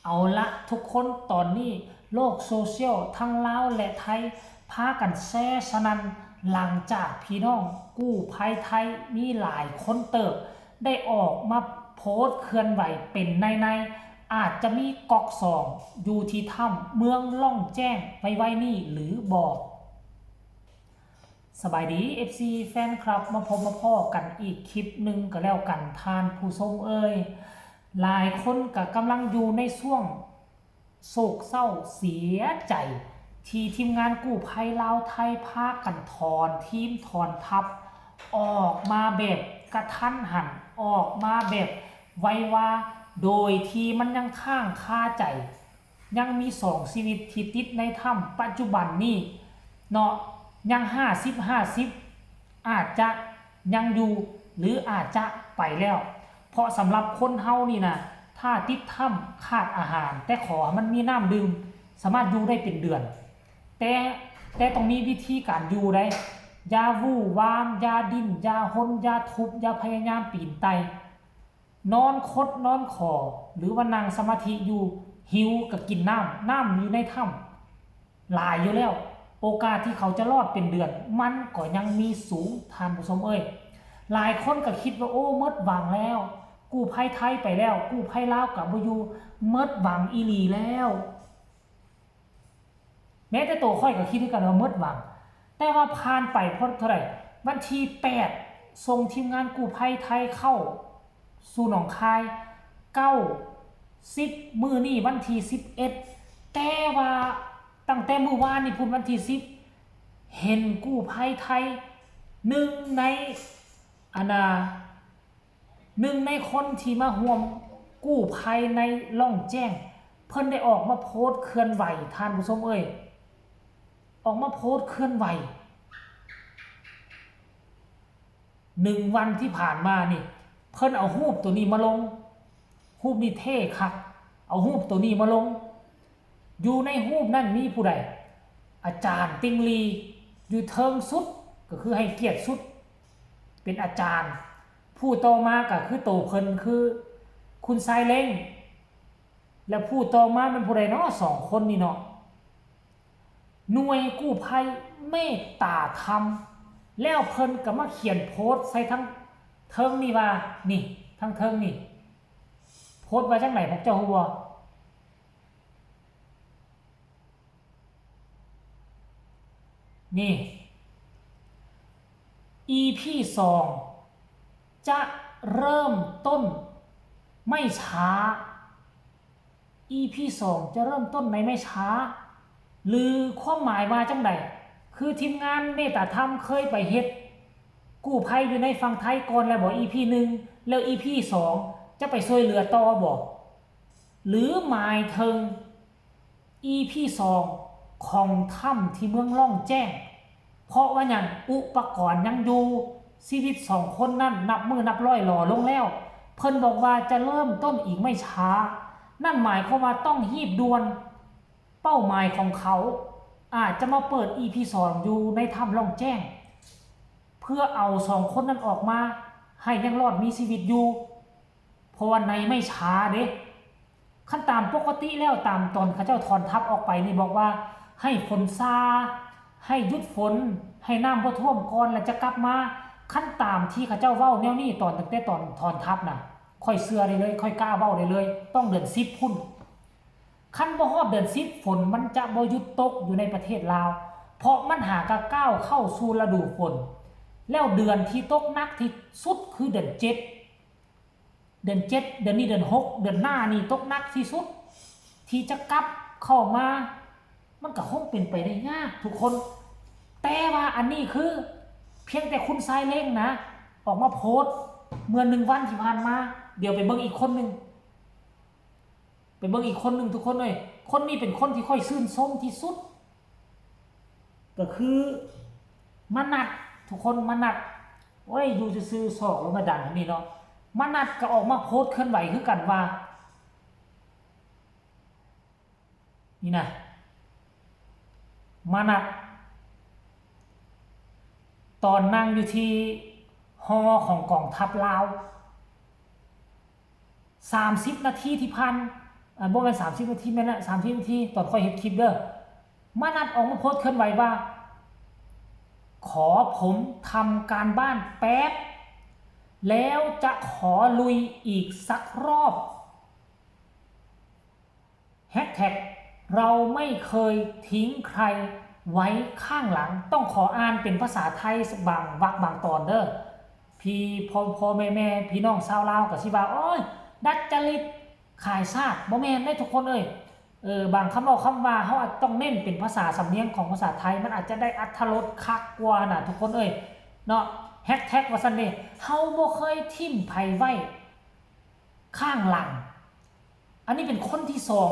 ເອົາລະທຸກຄົນ, ຕອນນີ້ໂລກໂຊຊຽວທັງລາວ ແລະ ໄທ ພາກັນແຊສະໜັ່ນ ຫຼັງຈາກພີ່ນ້ອງກູ້ໄພໄທມີຫຼາຍຄົນເຕີບ ໄດ້ອອກມາໂພສເຄື່ອນໄຫວເປັນໃນໆ ອາດຈະມີກ໋ອກສອງຢູ່ທີ່ຖ້ຳເມືອງລ່ອງແຈ້ງໄວໆນີ້ຫຼືບໍ່. ສະບາຍດີ ເອັຟຊີ ແຟນຄລັບ, ມາພົບມາພໍ້ກັນອີກຄລິບໜຶ່ງກໍແລ້ວກັນທ່ານຜູ້ຊົມເອີຍ. ຫຼາຍຄົນກໍກຳລັງຢູ່ໃນຊ່ວງໂສກເສົ້າເສຍໃຈ ທີ່ທີມງານກູ້ໄພລາວໄທພາກັນຖອນທີມຖອນທັບອອກມາແບບກະທັນຫັນ, ອອກມາແບບໄວວາ, ໂດຍທີ່ມັນຍັງຄ້າງຄາໃຈ ຍັງມີສອງຊີວິດທີ່ຕິດໃນຖ້ຳປັດຈຸບັນນີ້ເນາະ, ຍັງຫ້າສິບຫ້າສິບ ອາດຈະຍັງຢູ່ ຫຼື ອາດຈະໄປແລ້ວ. ເພາະສຳລັບຄົນເຮົານີ້ນະ ຖ້າຕິດຖ້ຳຂາດອາຫານ, ແຕ່ຂໍໃຫ້ມັນມີນ້ຳດື່ມ, ສາມາດຢູ່ໄດ້ເປັນເດືອນ. ແຕ່, ແຕ່ຕ້ອງມີວິທີການຢູ່ໃດ໋. ຢ່າວູ່ວາມ, ຢ່າດີ້ນ, ຢ່າຮົນ, ຢ່າທຸບ, ຢ່າພະຍາຍາມປີນໄຕ່. ນອນຄົດນອນຂໍ ຫຼືວ່ານັ່ງສະມາທິຢູ່, ຫິວກໍກິນນ້ຳ, ນ້ຳຢູ່ໃນຖ້ຳຫຼາຍຢູ່ແລ້ວ, ໂອກາດທີ່ເຂົາຈະລອດເປັນເດືອນ ມັນກໍຍັງມີສູງ, ທ່ານຜູ້ຊົມເອີຍ. ຫຼາຍຄົນກໍຄິດວ່າ ໂອ້ ໝົດຫວັງແລ້ວ, ກູ້ໄພໄທໄປແລ້ວ, ກູ້ໄພລາວກໍບໍ່ຢູ່, ໝົດຫວັງອີ່ຫຼີແລ້ວ. ແມ້ແຕ່ໂຕຂ້ອຍກໍຄິດຄືກັນວ່າໝົດຫວັງ, ແຕ່ວ່າຜ່ານໄປພໍເທົ່າໃດ, ວັນທີແປດ ສົ່ງທີມງານກູ້ໄພໄທເຂົ້າສູ່ໜອງຄາຍ, ເກົ້າ ສິບ ມື້ນີ້ວັນທີສິບເອັດ, ແຕ່ວ່າຕັ້ງແຕ່ມື້ວານນີ້ພຸ້ນ ວັນທີສິບ ເຫັນກູ້ໄພໄທ ໜຶ່ງໃນ ອັນນ່າ ໜຶ່ງໃນຄົນທີ່ມາຮ່ວມກູ້ໄພໃນລ່ອງແຈ້ງ ເພິ່ນໄດ້ອອກມາໂພສເຄື່ອນໄຫວ, ທ່ານຜູ້ຊົມເອີຍ, ອອກມາໂພສເຄື່ອນໄຫວ ໜຶ່ງວັນທີ່ຜ່ານມານີ້ ເພິ່ນເອົາຮູບໂຕນີ້ມາລົງ, ຮູບນີ້ເທ່ຄັກ, ເອົາຮູບໂຕນີ້ມາລົງ. ຢູ່ໃນຮູບນັ້ນມີຜູ້ໃດ? ອາຈານຕິ່ງຫຼີ ຢູ່ເທິງສຸດ, ກໍຄືໃຫ້ກຽດສຸດ ເປັນອາຈານ, ຜູ້ຕໍ່ມາກໍຄືໂຕເພິ່ນ ຄືຄຸນຊາຍເລັງ, ແລະ ຜູ້ຕໍ່ມາແມ່ນຜູ້ໃດເນາະ? ສອງຄົນນີ້ເນາະ, ໜ່ວຍກູ້ໄພເມດຕາທຳ. ແລ້ວເພິ່ນກໍມາຂຽນໂພສໃສ່ທາງເທິງນີ້ວ່າ, ນີ້, ທາງເທິງນີ້, ໂພສວ່າຈັ່ງໃດ ພວກເຈົ້າຮູ້ບໍ່? ນີ້ ອີພີສອງ ຈະເລີ່ມຕົ້ນໄມ້ຊ້າ, ອີພີສອງ ຈະເລີ່ມຕົ້ນໃນໄມ້ຊ້າ ຫຼື ຄວາມໝາຍວ່າຈັ່ງໃດ? ຄືທີມງານເມດຕາທຳເຄີຍໄປເຮັດກູ້ໄພຢູ່ໃນຝັ່ງໄທກ່ອນແລ້ວບໍ່? ອີພີໜຶ່ງ ແລ້ວອີພີສອງ ຈະໄປຊ່ວຍເຫຼືອຕໍ່ບໍ່? ຫຼື ໝາຍເຖິງ ອີພີສອງ ຂອງຖ້ຳທີ່ເມືອງລ່ອງແຈ້ງ. ເພາະວ່າຫຍັງ? ອຸປະກອນຍັງຢູ່, ຊີວິດສອງຄົນນັ້ນນັບມື້ນັບຮ້ອຍຫຼໍ່ລົງແລ້ວ. ເພິ່ນບອກວ່າຈະເລີ່ມຕົ້ນອີກໄມ້ຊ້າ, ນັ້ນໝາຍຄວາມວ່າຕ້ອງຮີບດ່ວນ. ເປົ້າໝາຍຂອງເຂົາອາດຈະມາເປີດ ອີພີສອງ ຢູ່ໃນຖ້ຳລ່ອງແຈ້ງ ເພື່ອເອົາສອງຄົນນັ້ນອອກມາ ໃຫ້ຍັງລອດມີຊີວິດຢູ່. ເພາະວ່າໃນໄມ້ຊ້າເດ້, ຄັນຕາມປົກກະຕິແລ້ວ ຕາມຕອນເຂົາເຈົ້າຖອນທັບອອກໄປນີ້ ບອກວ່າໃຫ້ຝົນຊາ, ໃຫ້ຢຸດຝົນ, ໃຫ້ນ້ຳບໍ່ຖ້ວມກ່ອນ ແລ້ວຈະກັບມາ. ຄັນຕາມທີ່ເຂົາເຈົ້າເວົ້າແນວນີ້ ຕອນ, ຕັ້ງແຕ່ຕອນຖອນທັບນະ, ຂ້ອຍເຊື່ອໄດ້ເລີຍ, ຂ້ອຍກ້າເວົ້າໄດ້ເລີຍ, ຕ້ອງເດືອນສິບພຸ້ນ. ຄັນບໍ່ຮອດເດືອນສິບ ຝົນມັນຈະບໍ່ຢຸດຕົກຢູ່ໃນປະເທດລາວ, ເພາະມັນຫາກະກ້າວເຂົ້າສູ່ລະດູຝົນ. ແລ້ວເດືອນທີ່ຕົກໜັກທີ່ສຸດຄືເດືອນເຈັດ. ເດືອນເຈັດ, ເດືອນນີ້ເດືອນຫົກ, ເດືອນໜ້ານີ້ຕົກໜັກທີ່ສຸດ. ທີ່ຈະກັບເຂົ້າມາ ມັນກະຄົງເປັນໄປໄດ້ຍາກທຸກຄົນ. ແຕ່ວ່າອັນນີ້ຄືພຽງແຕ່ຄຸນຊາຍເລັງນະ ອອກມາໂພສເມື່ອໜຶ່ງວັນທີ່ຜ່ານມາ. ດຽວໄປເບິ່ງອີກຄົນໜຶ່ງ. ໄປເບິ່ງອີກຄົນໜຶ່ງທຸກຄົນເອີຍ. ຄົນນີ້ເປັນຄົນທີ່ຂ້ອຍຊື່ນຊົມທີ່ສຸດ ກໍຄືມະນັດ. ທຸກຄົນ, ມະນັດ, ໂອ້ຍ, ຢູ່ຊື່ໆ ຊອກລົງມາດັນອັນນີ້ເນາະ. ມະນັດກໍອອກມາໂພສເຄື່ອນໄຫວຄືກັນວ່າ ນີ້ນະ, ມະນັດ ຕອນນັ່ງຢູ່ທີ່ຫໍຂອງກອງທັບລາວ ສາມສິບນາທີທີ່ຜ່ານ ອັນ ບໍ່ແມ່ນສາມສິບນາທີ ແມ່ນລະ ສາມສິບນາທີ ຕອນຂ້ອຍເຮັດຄລິບເດີ້. ມານັດອອກມາໂພສເຄື່ອນໄຫວວ່າ ຂໍ ผมทำการบ้านแป๊บ แล้วจะขอลุยอีกสักรอบ แฮชแท็ก เราไม่เคยทิ้งใครไว้ข้างหลัง ຕ້ອງຂໍອ່ານເປັນພາສາໄທບາງວັກບາງຕອນເດີ້. ພີ່ ພໍ່ ພໍ່ແມ່ ແມ່ ພີ່ນ້ອງຊາວລາວກໍຊິວ່າ ໂອ້ຍ ດັດຈະລິດ ຂາຍຊາດ ບໍ່ແມ່ນເດ້ທຸກຄົນເອີຍ. ເອີ ບາງຄຳເວົ້າຄຳວ່າ ເຮົາອາດຕ້ອງເນັ້ນເປັນພາສາສຳນຽງຂອງພາສາໄທ ມັນອາດຈະໄດ້ອັດຖະລົດຄັກກວ່ານະທຸກຄົນເອີຍເນາະ. ແຮດແທັກວ່າຊັ້ນເດ້ ເຮົາບໍ່ເຄີຍຖິ້ມໃຜໄວ້ຂ້າງຫຼັງ. ອັນນີ້ເປັນຄົນທີສອງ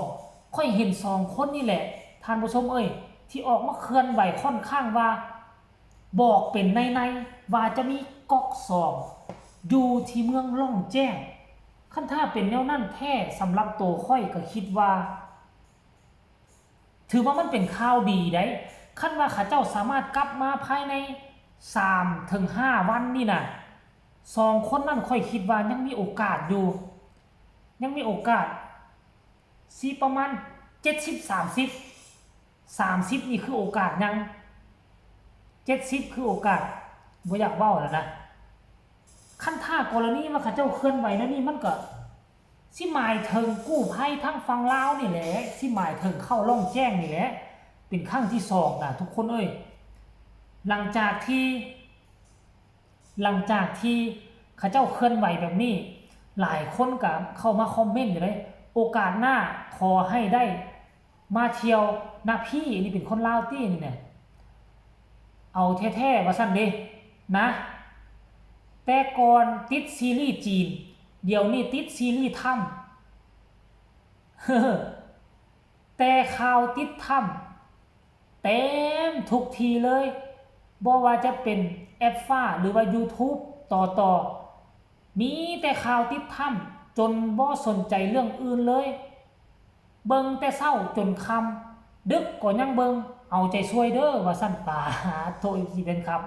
ຂ້ອຍເຫັນສອງຄົນນີ້ແຫຼະທ່ານຜູ້ຊົມເອີຍ ທີ່ອອກມາເຄື່ອນໄຫວຂ້ອນຂ້າງວ່າ ບອກເປັນໃນໆ ວ່າຈະມີກ໋ອກສອງ ຢູ່ທີ່ເມືອງລ່ອງແຈ້ງ. ຄັນຖ້າເປັນແນວນັ້ນແທ້ ສຳລັບໂຕຂ້ອຍກໍຄິດວ່າ ຖືວ່າມັນເປັນຂ່າວດີໃດ໋. ຄັນວ່າເຂົາເຈົ້າສາມາດກັບມາພາຍໃນສາມເຖິງຫ້າວັນນີ້ນະ ສອງຄົນນັ້ນຂ້ອຍຄິດວ່າຍັງມີໂອກາດຢູ່ ຍັງມີໂອກາດ ຊິປະມານເຈັດສິບ ສາມສິບ ສາມສິບນີ້ຄືໂອກາດຍັງ ເຈັດສິບຄືໂອກາດ ບໍ່ຢາກເວົ້າແລ້ວນະ. ຄັນຖ້າກໍລະນີວ່າເຂົາເຈົ້າເຄື່ອນໄຫວແນວນີ້ ມັນກໍຊິໝາຍເຖິງກູ້ໄພທາງຝັ່ງລາວນີ້ແຫຼະ ຊິໝາຍເຖິງເຂົ້າລ່ອງແຈ້ງນີ້ແຫຼະ ເປັນຄັ້ງທີສອງນະທຸກຄົນເອີຍ. ຫຼັງຈາກທີ່ ຫຼັງຈາກທີ່ເຂົາເຈົ້າເຄື່ອນໄຫວແບບນີ້ ຫຼາຍຄົນກໍເຂົ້າມາຄອມເມັນຢູ່ເດ້ ໂອກາດໜ້າຂໍໃຫ້ໄດ້ມາທ່ຽວນະພີ່. ນີ້ເປັນຄົນລາວຕິນີ້ນະ ເອົາແທ້ໆ ວ່າຊັ້ນເດ້ນະ. ແຕ່ກ່ອນຕິດຊີຣີຈີນ ດຽວນີ້ຕິດຊີຣີຖ້ຳ ແຕ່ຂ່າວຕິດຖ້ຳເຕັມທຸກທີ່ເລີຍ ບໍ່ວ່າຈະເປັນແອັບຟ້າ ຫຼືວ່າ YouTube ຕໍ່ໆ ມີແຕ່ຂ່າວຕິດຖ້ຳ ຈົນບໍ່ສົນໃຈເລື່ອງອື່ນເລີຍ ເບິ່ງແຕ່ເຊົ້າຈົນຄ່ຳ ດຶກກໍຍັງເບິ່ງ ເອົາໃຈຊ່ວຍເດີ້ ວ່າຊັ້ນ. ປາດໂທ ເອັຟຊີ ແຟນຄລັບ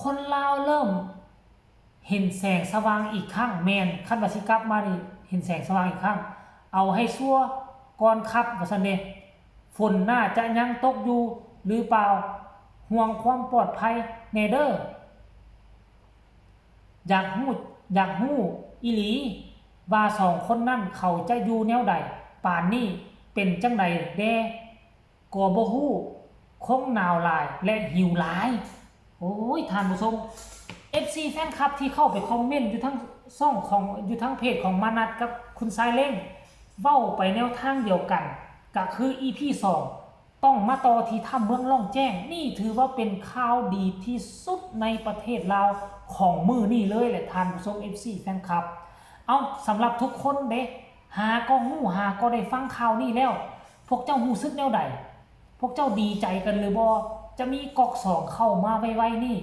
ຄົນລາວເລີ່ມ ເຫັນແສງສະຫວ່າງອີກຄັ້ງ ແມ່ນ ຄັນວ່າຊິກັບມານີ້ ເຫັນແສງສະຫວ່າງອີກຄັ້ງ ເອົາໃຫ້ຊົ່ວກ່ອນຄັບ ວ່າຊັ້ນເດ້. ຝົນໜ້າຈະຍັງຕົກຢູ່ຫຼືເປົ່າ ຫ່ວງຄວາມປອດໄພແດ່ເດີ້. ຢາກຮູ້ ຢາກຮູ້ອີ່ຫຼີວ່າສອງຄົນນັ້ນເຂົາຈະຢູ່ແນວໃດ ປານນີ້ເປັນຈັ່ງໃດແດ່ ກໍບໍ່ຮູ້ ຄົງໜາວຫຼາຍ ແລະ ຫິວຫຼາຍ. ໂອ້ຍ ທ່ານຜູ້ຊົມ ເອັຟຊີ ແຟນຄລັບທີ່ເຂົ້າໄປຄອມເມັນຢູ່ທາງຊ່ອງຂອງ ຢູ່ທາງເພຈຂອງມານັດກັບຄຸນຊາຍເລັງ ເວົ້າໄປແນວທາງດຽວກັນ ກະຄື ອີພີ ສອງ ຕ້ອງມາຕໍ່ທີ່ຖ້ຳເມືອງລ່ອງແຈ້ງ. ນີ້ຖືວ່າເປັນຂ່າວດີທີ່ສຸດໃນປະເທດລາວຂອງມື້ນີ້ເລີຍແຫຼະ ທ່ານຜູ້ຊົມ ເອັຟຊີ ແຟນຄລັບ. ເອົ້າ ສຳລັບທຸກຄົນເດ້ ຫາກໍຮູ້ ຫາກໍໄດ້ຟັງຂ່າວນີ້ແລ້ວ ພວກເຈົ້າຮູ້ສຶກແນວໃດ? ພວກເຈົ້າດີໃຈກັນຫຼືບໍ່? ຈະມີກ໋ອກສອງເຂົ້າມາໄວໆນີ້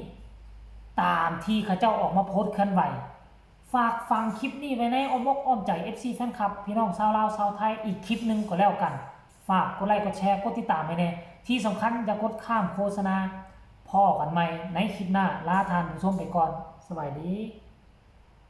ຕາມທີ່ເຂົາເຈົ້າອອກມາໂພສເຄື່ອນໄຫວ. ຝາກຝັງຄລິບນີ້ໄວ້ໃນອ້ອມອົກອ້ອມໃຈ ເອັຟຊີ ແຟນຄລັບ ພີ່ນ້ອງຊາວລາວຊາວໄທອີກຄລິບໜຶ່ງກໍແລ້ວກັນ. ຝາກກົດໄລກົດແຊ ກົດຕິດຕາມໃຫ້ແດ່. ທີ່ສຳຄັນຢ່າກົດຂ້າມໂຄສະນາ. ພໍ້ກັນໃໝ່ໃນຄລິບໜ້າ. ລາທ່ານຜູ້ຊົມໄປກ່ອນ. ສະບາຍດີ.